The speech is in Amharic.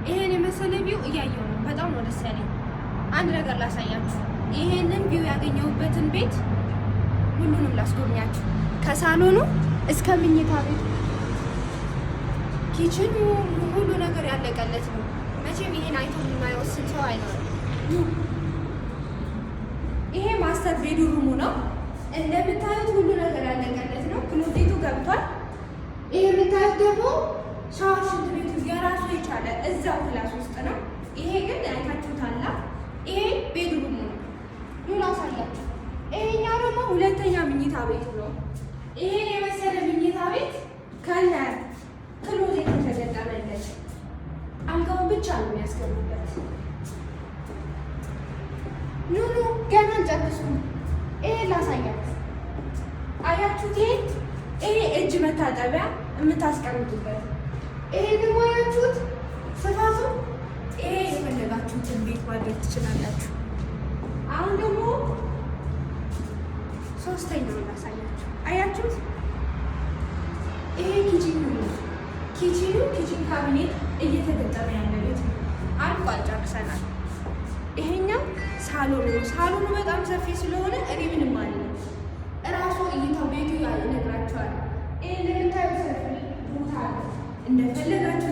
ይሄን የመሰለ view እያየሁ ነው። በጣም ነው ደስ ያለኝ። አንድ ነገር ላሳያችሁ። ይሄንን view ያገኘሁበትን ቤት ሁሉንም ላስጎብኛችሁ። ከሳሎኑ እስከ ምኝታ ቤቱ፣ kitchen ኑ፣ ሁሉ ነገር ያለቀለት ነው። መቼም ይሄን አይቶ የማይወስን ሰው አይኖርም። ይሄ master bedroom ኡ ነው። እንደምታዩት ሁሉ ነገር ያለቀለት ነው። Closet ኡ ገብቷል። ይሄ የምታዩት ደግሞ ሻወር፣ ሽንት ቤቱ የራሱ የቻለ እዛው class ውስጥ ነው። ይሄ ግን አይታችሁታላ። ይሄ bedroom ኡ ነው። ኑ ላሳያችሁ። ይሄኛው ደግሞ ሁለተኛ ምኝታ ቤቱ ነው። ይሄን የመሰለ ምኝታ ቤት ከነ closet የተገጠመለት፣ አልጋውን ብቻ ነው የሚያስገቡበት። ኑ ኑ፣ ገና አልጨረስኩም። ይሄ ላሳያችሁ። አያችሁት? ይሄ እጅ መታጠቢያ የምታስቀምጡበት። ይሄ ደግሞ አያችሁት ስፋቱ? ይሄ የፈለጋችሁትን ቤት ማድረግ ትችላላችሁ። አሁን ደግሞ ሶስተኛውን ላሳያችሁ። አያችሁት? ይሄ kitchen ኑ ነው። Kitchen ኑ kitchen cabinet እየተገጠመ ያለ ቤት ነው። አልቋል፣ ጨርሰናል። ይሄኛው ሳሎኑ ነው። ሳሎኑ በጣም ሰፊ ስለሆነ እኔ ምንም አልልም። እራሱ እይታው ቤቱ ይነግራቸዋል። ይሄ እንደምታዩት ሰፊ ቦታ ነው። እንደፈለጋችሁ